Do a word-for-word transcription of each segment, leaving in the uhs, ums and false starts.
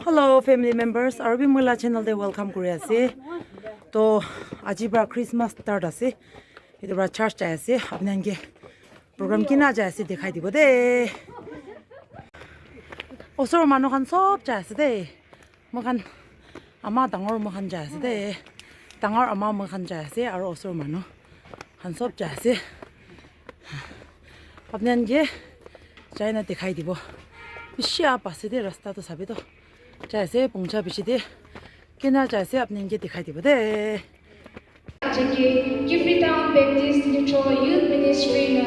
Hello family members, Arbi Mula channel te welcome kuri ase. To aji pra Christmas start ase. Etu pra church jai ase. Apni khan ke program kina jai ase dikhai dibo de. Osor manu khan sob jai ase de. Moikhan ama dangor moikhan jai ase de. Dangor ama moikhan jai ase aro osor manu khan sob jai ase. Apni khan ke jai na dikhai dibo. Bishi up ase de rasta to sabi to. Jai ase pungcha bishi de. Kina jai ase apni khan ke dikhai dibo de. Jeke Kiphire Town Baptist Lithro Youth Ministry nü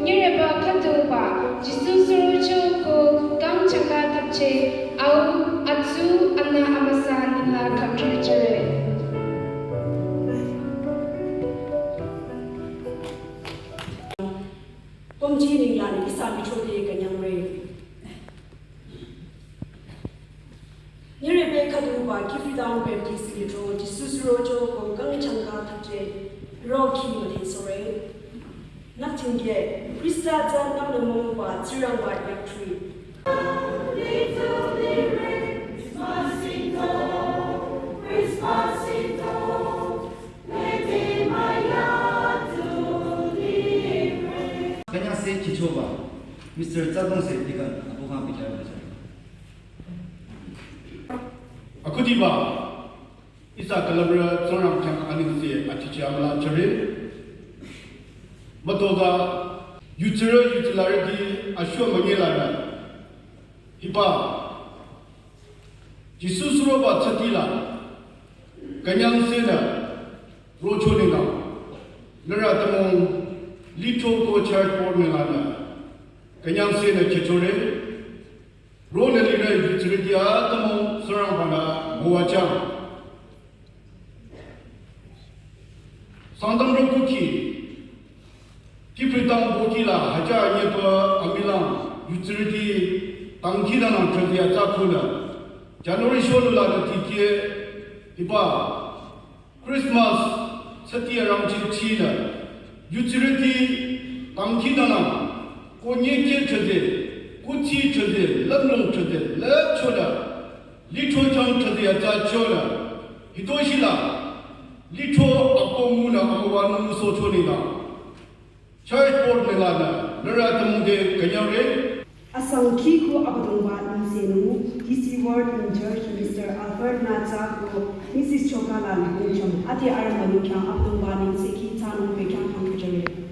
nyireba khüduba Jisu surocho ko kang chaka thapche au atsu ana amüsa nila khapchajüre. Komchi ninglan ihsa lithro te künyangre. Nyireba khüduba Kiphire Town Baptist Lithro Jisu surocho ko kang chaka thapche ro khi müdhe sore. Nü tingge Khrista tsü nü mongba Tsingrangba yaktri. Künyangse khichoba, Mister Tsadongse deacon, abu khan bichar bichar. Akhudiba, ihsa külüpre Tsingrang khyang anengse achichi amüla chore. Mütoza, yutsirü yutsilarüti ashuh münyelarü. Hiba, Jisu suroba tsütila, künyangsenü, rocho nila, nührü atümung, Lithro ko church board nila nü, künyangsenü chechore, ronü lirü yutsirüti atümung Tsingrangba nü müwajüng. Sangtam rokukhi, Kiphire Town bokila haja nyepa amilang yutsirüti tangki danang chadi atsa khunü. January shonula nü tikeh hiba Christmas tsüti arangcheh chinü yutsirüti tangki danang ko nyekeh chadi, kuthsi chadi, lümlong chadi, lüpchoda. Lithro chang chadi atsa chonü. Hitoshila, Lithro ako ngunü amüwanung socho nila. Church board nila nü, nührü atümung te künyangre. Asang kiko Abüdongba nengsenung, D C Ward in charge Mister Albert Natsa ko Missus Choka la nengchong, ati arüh manu khyang Abüdongba nengse ki tsanung pe khyang pangkajüre.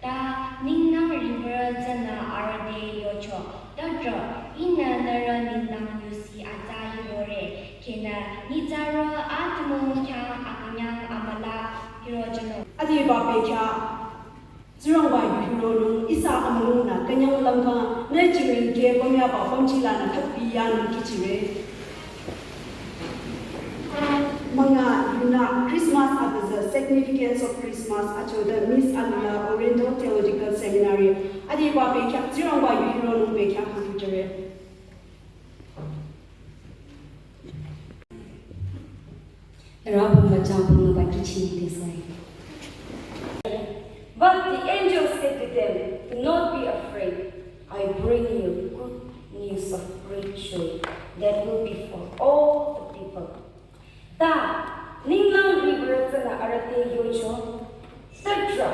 Ta ninglang river tsünü arüh te yocho, "Tatra, ihnü nührü nengdang yusi atsa hirore, khenü nyitsarü atümung khyang akünyang amüla hirojünung." Adiba bekhyah Tsingrangba yu hironung, ihsa amülungnü künyang lümkhang nü jingring ke pümyaba pümji lanü thakpi yanung kihchire. Münga yunü Christmas abüzü, Significance of Christmas achoda Miss Alula Oriental Theological Seminary. Adiba bekhyah Tsingrangba yu hironung bekhyah kangkhichire. Rabun bachang pung ba kichini desai. But the angel said to them, "Do not be afraid. I bring you good news of great joy that will be for all the people." Ta ninglang river tsünü arüh te yocho, "Tatra,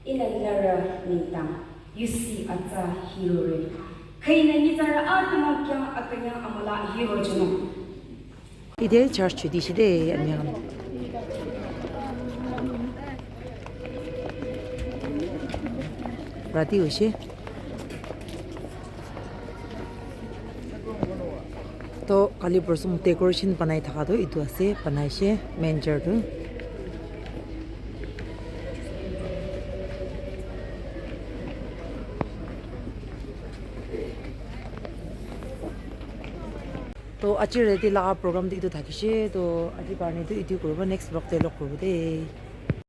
ihnü nührü nengdang yusi atsa hirore, khenü nyitsarü atümung khyang akünyang amüla hirojünung." Ite church chudi shide anyang. Rati ushe. To kali prosum decoration banai thaka to itu ase, banai she manger tu. To aji rati laga program tu itu thakishe, to aji karne tu itu kuribo, next vlog te log kuribo de.